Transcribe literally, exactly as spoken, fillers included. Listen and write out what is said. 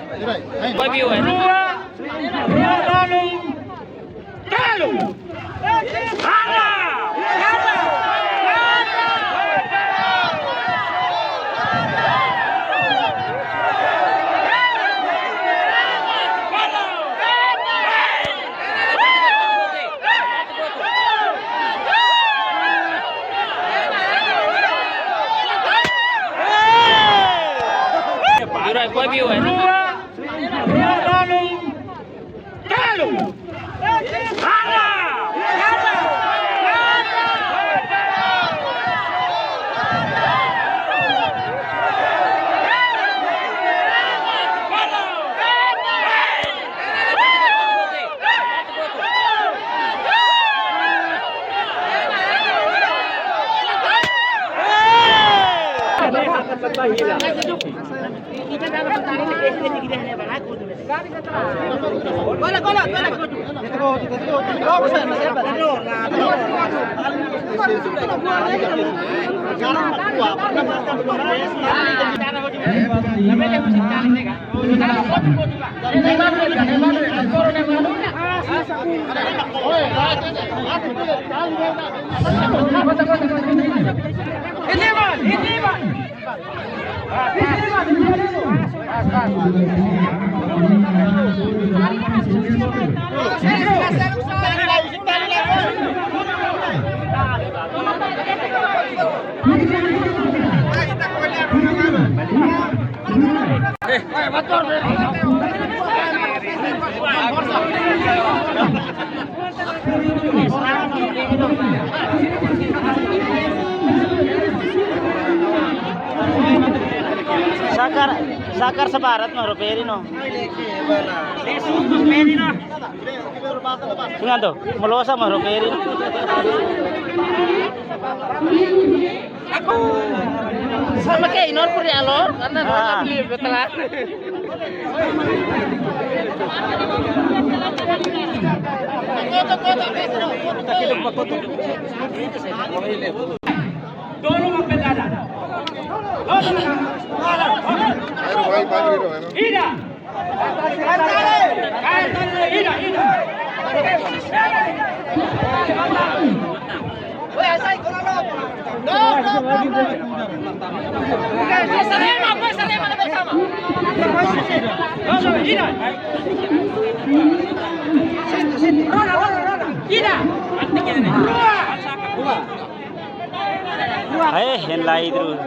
Rua, rua nolu, tolu. Hala! Jura, koi biu, eh? Rua, rua nolu, tolu. Hala! Sakar, sakar sabarat no roperi no. Sungan tu, melosa no roperi. Sama kayak inor puri alor, karena Ah. Beli betelan. Dulu mampet ada. Ida. Ida, ida. Ida. Rua. Ai, hein lai terus.